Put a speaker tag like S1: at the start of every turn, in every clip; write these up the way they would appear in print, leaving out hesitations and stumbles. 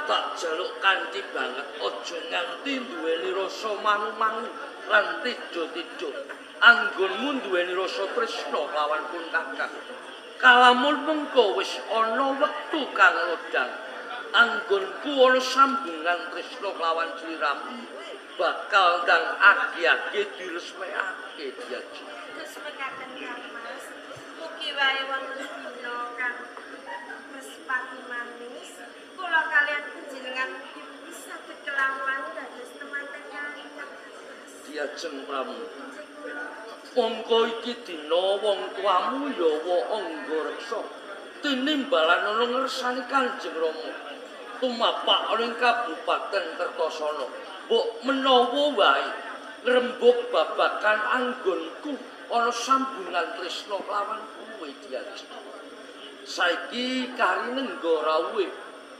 S1: Tak jaluk kanthi banget aja nganti duweni rasa mangu-mangu lan tijo-tijo. Anggonmu duweni rasa tresna lawan pun kakang. Kalamun mengko wis ana wektu kang lodang, anggonku ana sambungan tresna lawan sliramu bakal ndang agi-agi diresmekake diaji.
S2: Resmekaken Kang Mas. Mugi wae wonten dina kang respati manis. Kula kaliyan panjenengan mugi saged kelawan dados temanten kaliyan.
S1: Diajeng Pramu. Mongko iki dina wong tuamu yawa angga reksa. Tinimbalan ana ngersani Kanjeng Rama tumapak ana ing Kabupaten Kertasana. Mbok menawa wae ngrembug babagan anggonku ana sambungan tresna lawan kowe Diajeng. Saiki kari nenggo rawuhe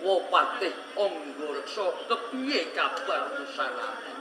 S1: Wopatih Anggareksa kepiye kabar usanane?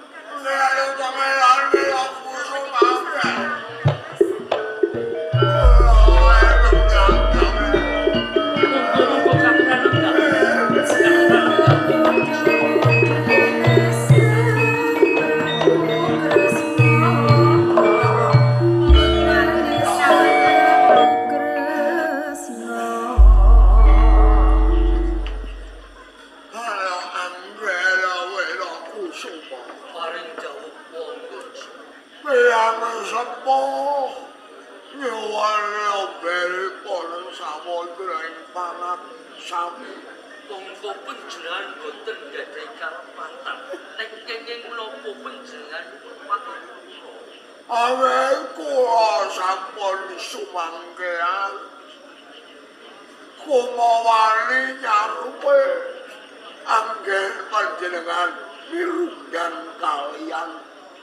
S1: Monggo panjenengan boten gadhahi kalepatan. Nek kenging menapa panjenengan pun kula?
S3: Awet kula sampun sumangkean. Kumawani nyarupe anggen panjenengan mirunggan kalian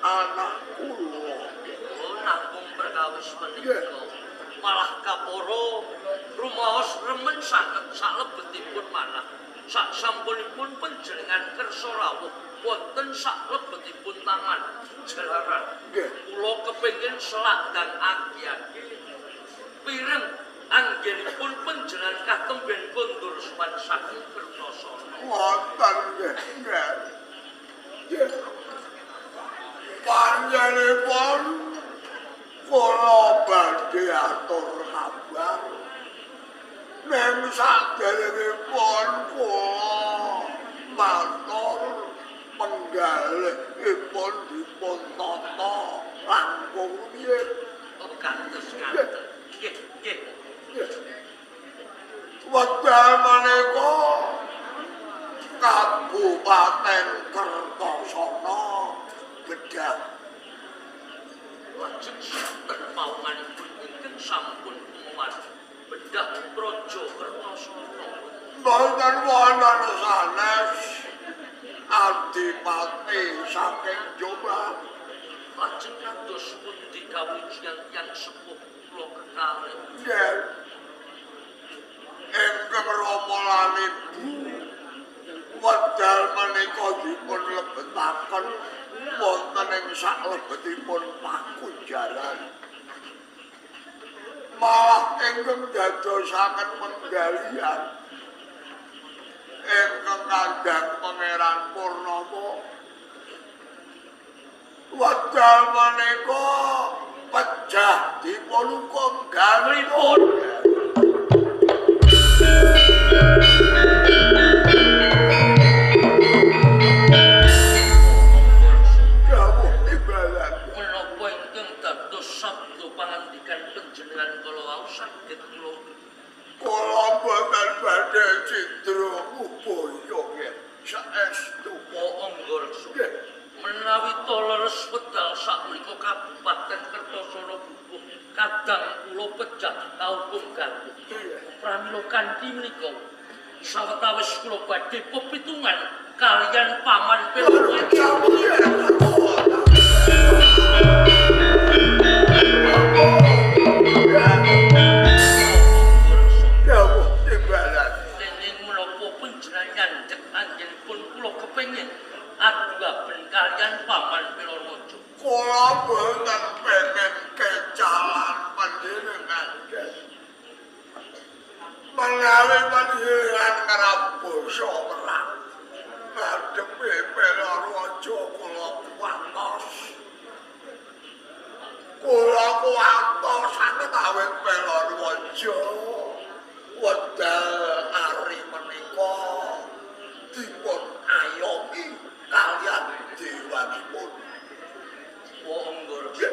S3: anak kula.
S1: Oh, namung perkawis menika. Malah kaporo rumaos remen sanget salebetipun manah. Sak sampunipun panjenengan kersa rawuh wonten salebetipun taman jalaran. Kula kepengin seladang agi-agi pireng anggenipun panjenengan katemben kondur sowan saking Kertasana.
S3: Wonten nggih. Nggih. Panjenenganipun kula badhe atur kabar. Ning saderengipun kula matur penggalihipun dipun tata langkung rumiyin.
S1: Oh, kados ngaten. Nggih, nggih.
S3: Wekdal menika Kabupaten Kertasana bedah.
S1: Lajeng sinten paunganipun ingkang sampun pumuman bedah Praja Kertasana?
S3: Mboten wonten sanes adipati saking Jombang.
S1: Lajeng kados pundi kawujud tiyang sepuh kula kekalih?
S3: Nggih. Ingkang rama lan ibu wekdal menika dipun lebetaken wonten ing saklebetipun pakunjaran. Malah ingkang dadosaken penggalian ingkang kandhang Pangeran Purnama. Wekdal menika pejah dipun hukum ganipun.
S1: Menapa ingkang dados sabda pangandikan panjenengan kala wau saged kula
S3: Kula boten badhe cidra ngubaya nggih saestu.
S1: Anggareksa. Menawi to leres wedal sakmenika Kabupaten Kertasana bubuh kadang kula pejah kaukum gantung. Pramila kanthi menika sawetawis kula badhe pepitungan kaliyan paman Pelopati. Dening menapa panjenengan nyandhek anggenipun kula kepengin aduaben kaliyan paman Pelaraja.
S3: Kula boten pengen kecalan panjenengan. Menawi panjenengan ngrabosa perang ngadepi Pelaraja kula kuwatos. Kula kuwatos sanget awit Pelaraja wekdal ari menika dipun ayomi kaliyan dewanipun.
S1: Anggareksa.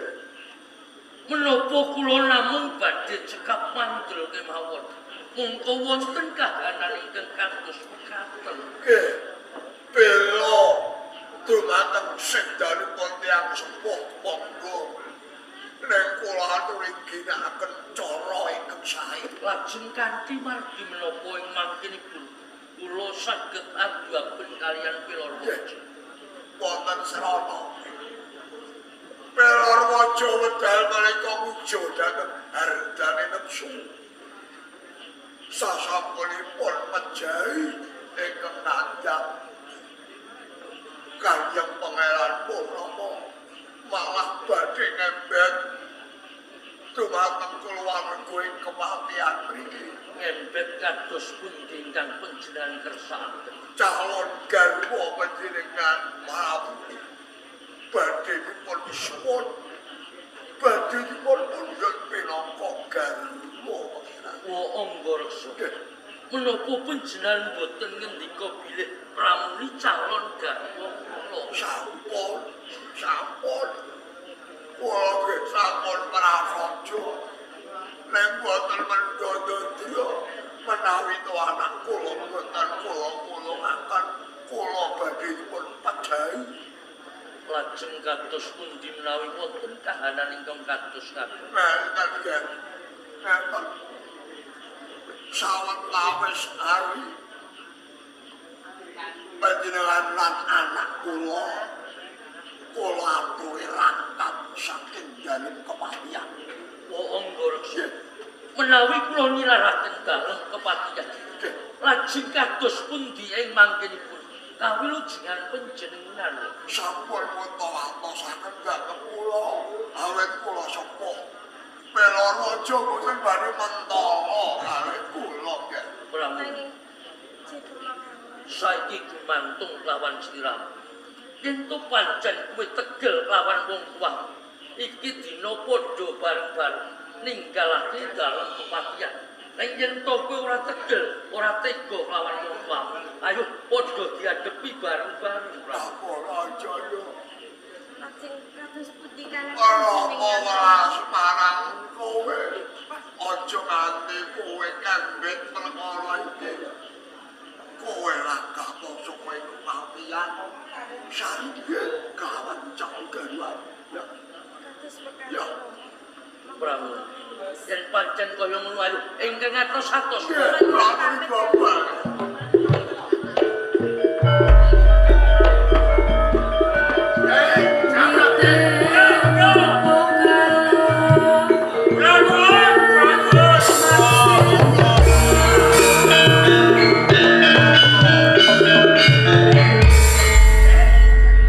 S1: Menapa kula namung badhe cekap mandel kemawon. Mongko wonten kahanan ingkang kados mekaten.
S3: Nggih. Bela dumateng sedanipun tiyang sepuh monggo. Ning kula aturi ginakaken cara ingkang sae.
S1: Lajeng kanthi margi menapa ing mangkinipun kula saged aduaken kalian Pelorwaja.
S3: Wonten srana. Pelorwaja wedal menika ngujo dhateng hardane nepsu. Sasampunipun mejahi ingkang nandhap Kanjeng Pangeran Purnama malah badhe ngembet dumateng kulawarga ing kematian mriki.
S1: Ngembet kados pundi ingkang panjenengan kersakaken?
S3: Calon garwa panjenengan Prabu badhe dipun suwun, badhe dipun pundhut pinangka garwa pangeran.
S1: Wa Anggareksa. Menapa panjenengan boten ngendika bilih Pramuli calon garwa kula?
S3: Sampun, sampun. Kula nggih sampun prasaja. Nek boten mendha-dha menawi to anak kula boten kula kulungaken, kula badhe dipun pejahi.
S1: Lajeng kados pundi menawi wonten kahanan ingkang kados kados?
S3: Ngeten nggih. Ngeten. Sawetawis ari panjenengan lan anak kula kula aturi rangkap saking dalem kepatihan.
S1: Wa Anggareksa. Menawi kula nilaraken dalem kepatihan, lajeng kados pundi ing mangkinipun kawilujengan panjenengan?
S3: Sampun munta-wantosaken dhateng kula awit kula sepuh. Pelorwaja boten badhe mentala kalih kula nggih.
S1: Pramu, saiki gumantung lawan sliramu. Yen to pancen kowe tegel lawan wong tuamu, iki dina padha bareng-bareng ninggalake dalem kepatihan. Ning yen to kowe ora tegel, ora tega lawan wong tuamu, ayo padha diadepi bareng-bareng. Pramu.
S3: Raja yo.
S2: Lajeng kados pundi kalian
S3: panjenengan? Welas marang kowe. Aja nganti kowe kembet perkara iki. Kowe langkah bangsa kowe kematian. Sarungge kawan calon garwa. Ya.
S2: Kados mekaten.
S3: Ya.
S1: Pramu, yen pancen kaya ngono ayo ingkang atos-atos.
S3: Pramu bapak.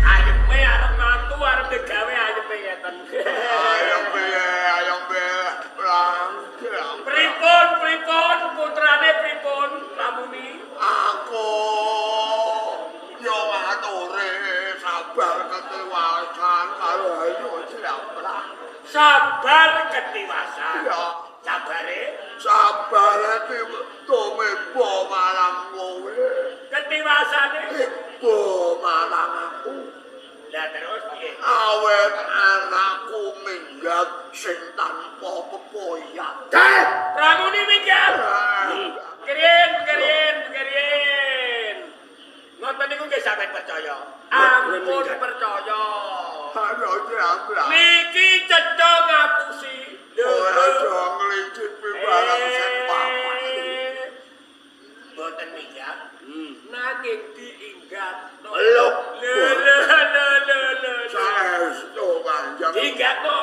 S4: Ayepe arep mantu arep digawe ayepe ngeten.
S3: Ayo piye, ayo piye, Pram.
S4: Pripun, pripun putrane pripun Pramuni?
S3: Aku yo ngaturi sabar ketiwasan karo ayo siapa.
S4: Sabar ketiwasan.
S3: Ya.
S4: Sabare
S3: Sabare tumeba marang kowe.
S4: Ketiwasane
S3: Ibu marang aku.
S4: Lah terus piye?
S3: Awet anakku minggat sing tanpa pepoyan.
S4: Pramuni minggat. Keren, keren, keren. Ngoten niku nggih sampeyan percaya. Ampun percaya.
S3: Ayo jamblang.
S4: Niki cetha ngapusi.
S3: Ora aja nglicipi barang sing papat.
S4: Mboten minggat. Nanging diinggat.
S3: Lho.
S4: Lho lho lho lho lho.
S3: Saestu kanjeng.
S4: Diinggatno.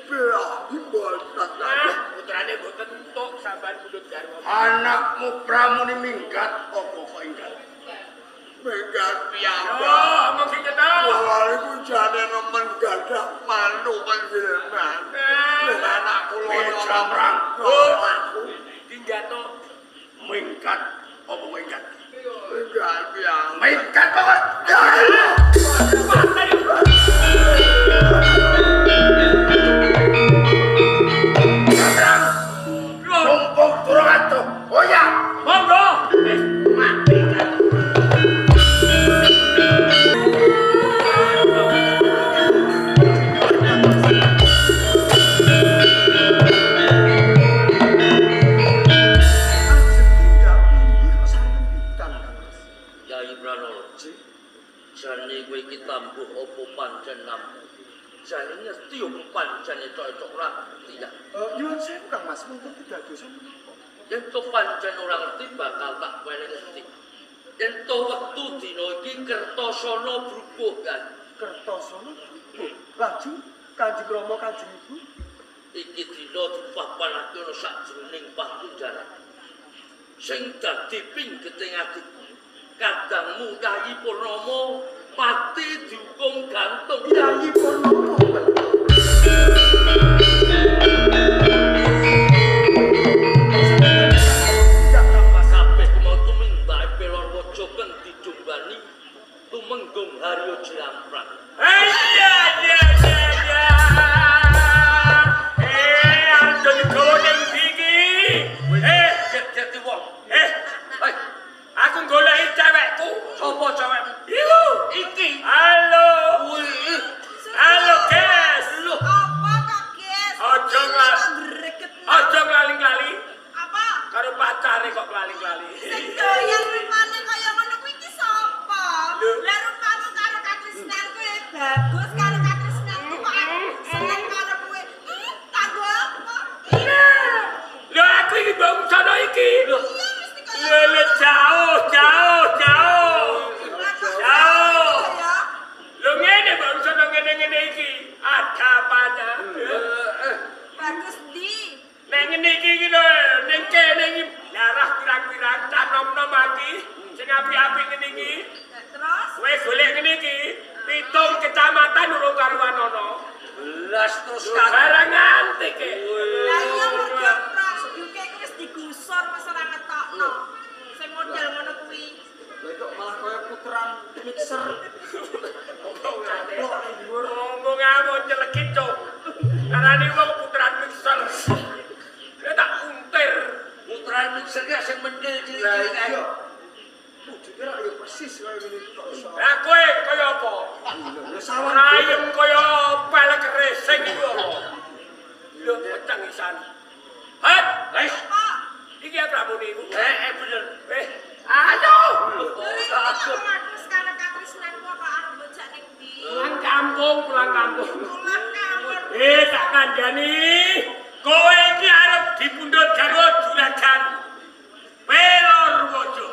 S3: Bila mboten.
S4: Ah, putrane mboten entuk sampean pundhut garwa.
S5: Anakmu Pramuni minggat apa kok inggat?
S3: Minggat piyambak.
S4: Yo, omong sing cetha.
S3: Kula niku jane nemen gadah mantu panjenengan. Nek anak kula
S5: Jamrang.
S3: Oh, aku
S4: Diinggatno.
S5: Minggat apa minggat?
S3: minggat piyambak.
S5: Minggat pokok. Jamrang. Mumpung durung atuh. Oh ya.
S4: Monggo. Wis mati kan.
S6: Ajeng tindak pundi kok sareng ngendikan Kang Mas?
S1: Yai Pranala, jane kowe iki tambuh apa pancen nampu? Jane ngerti yo pancen etok-etok ora ngerti ya.
S6: Nyuwun sewu Kang Mas, monggo kedadosan menapa?
S1: Yen to pancen ora ngerti bakal tak wenehi ngerti. Yen to wektu dina iki Kertasana brubuh kan.
S6: Kertasana brubuh. Lajeng Kanjeng Rama Kanjeng Ibu
S1: iki dina dipapanake ana sakjroning pakunjaran. Sing dadi pinggeting atiku kadangmu Yayi Purnama mati dihukum gantung.
S6: Yayi Purnama.
S1: Kabeh kumau tumindake Pelorwaja kang dijumbani tumenggung Haryo Jlamprang.
S4: Iya iya iya. Arep digawa ning ndi iki?
S1: Dadi wong.
S4: Aku goleki cewekku.
S1: Sapa cewekmu?
S4: Iku.
S1: Iki.
S4: Halo.
S1: Kuwi.
S4: Halo, guys.
S1: Lho,
S2: Apa kok, Guys?
S4: Aja Aja nglaling-lali.
S2: Apa?
S4: Karo pacare kok nglaling-lali.
S2: Sing doyan rupane kaya ngono kuwi iki sapa?
S4: Lho.
S2: Lah rupamu karo katresnan kuwi bagus karo katresnanku kok aku seneng karo kowe. Kanggo apa?
S4: Lho aku iki mbok sono iki.
S1: Lho.
S2: Iya mesti kaya
S4: Lho lho jauh jauh jauh.
S2: Lah kok
S4: Jauh.
S2: ya?
S4: Lho ngene mbok sono ngene-ngene iki. Ada apanya?
S2: Bagus ndi?
S4: Nek ngene iki iki lho ning kene iki larah pirang-pirang cah nom-nom iki sing apik-apik ngene iki.
S2: Lah, terus
S4: Kowe golek ngene iki, 7 kecamatan urung karuan ana.
S1: Belas terus
S4: Lho, barang antik e.
S2: Lah iya mergo prajuke iku wis digusur wis ora ngetokno. Sing model ngono kuwi.
S6: Lah kok malah kaya puteran mixer. Kok dhuwur.
S4: Ngomong ngomong nyelekit cok. Arane wong puteran mixer. Ya tak untir.
S1: Puteran mixer ki sing mendil
S6: Lah
S1: cilik-cilik kae.
S6: iya. Wujude rak ya persis kaya ngene iki kok iso.
S4: Lah kowe kaya apa?
S6: Ya sawang.
S4: Rayem kaya pelek resing iku apa? Lho peceng isan. Het,
S1: Wis.
S2: Apa?
S4: iki ya Prabuni iku.
S1: Bener.
S4: Ayo.
S2: Lho iki kok aku sekarang katresnanku kok arep bocah ning ndi?
S4: Pulang kampung, pulang kampung.
S2: Pulang kampung.
S4: Tak kandhani. Kowe iki arep dipundhut garwa juragan. Pelorwaja.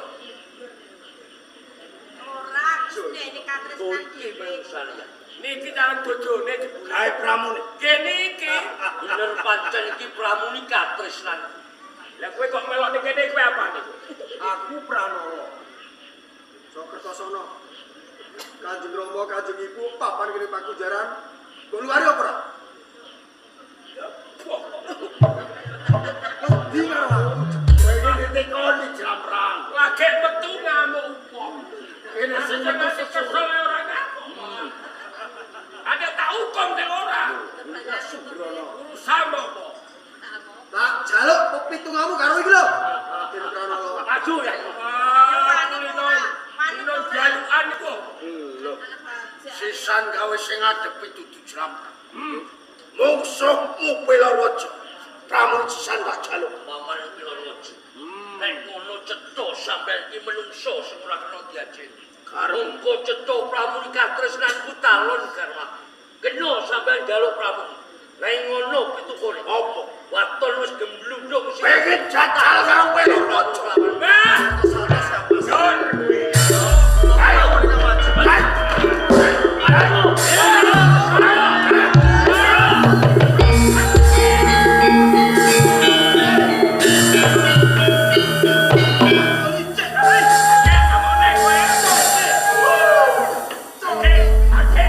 S2: Ora mestine katresnan
S1: Iki
S2: dhewe.
S1: manungsane ya.
S4: Niki calon bojone jebule.
S5: Kae Pramune.
S4: Kene iki.
S1: Bener pancen iki Pramuni katresnan.
S4: Lah kowe kok melok ning kene kowe apane?
S6: Aku Pranala. So Kertasana. Kanjeng Rama, Kanjeng Ibu papan kene pakujaran. Mbok luwari apa ora? Wedi karo aku.
S5: Kowe iki ditekoni Jlamprang.
S4: Lagi metu ngamuk wong.
S5: Kene sing metu
S4: Kesel
S5: sesuk.
S4: ora ngamuk. Ada tak hukum nek ora.
S6: Sembrono.
S4: Urusan apa?
S6: Tak jaluk pepitunganmu karo iki lho. Raden Pranala.
S1: Maju ya.
S2: Wani ora? Wani
S4: Kulino
S2: ora?
S4: jalukan iku.
S5: Lho,
S2: Aja.
S5: sisan gawe sing ngadepi dudu Jlamprang. Mungsuhmu Pelorwaja. Pramune sisan tak jaluk.
S1: Paman Pilorwaja. Nek ngono cetha sampeyan iki menungso sing ora kena diajeni.
S5: Karo
S1: Mongko cetha Pramuni katresnanku talon garwa. Kena sampeyan njaluk Pramuni. Nek ngono pitukune.
S5: apa?
S1: Waton wis gemblundung sing
S5: Pengen jajal karo Pelorwaja.
S4: Nah, Jon.
S5: Ayo, ayo.
S4: Oke, oke,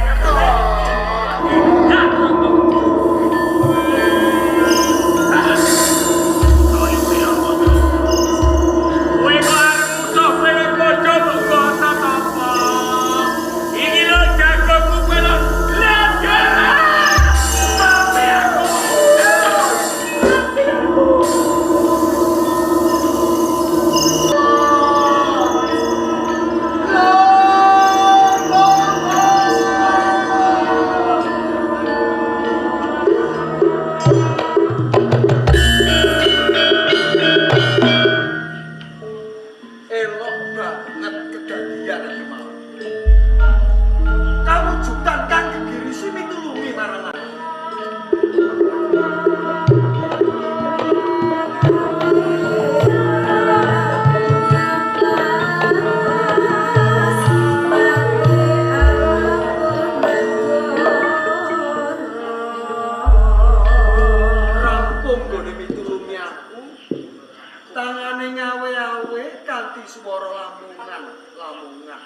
S6: Tangane ngawe-awe kanthi swara lamungan, lamungan.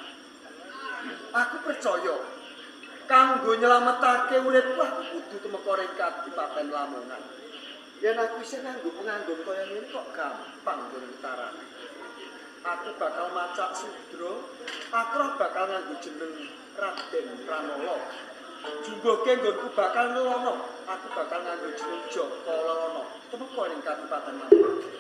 S6: Aku percaya kanggo nyelametake uripku aku kudu tumeka ring Kadipaten Lamongan. Yen aku isih nganggo penganggon kaya ngene kok gampang nggon utarane. Aku bakal macak sudra, aku ora bakal nganggo jeneng Raden Pranala. Jumbuhke nggonku bakal ngelono, aku bakal nganggo jeneng Jaka Lelono. Tumeka ning Kadipaten Lamongan.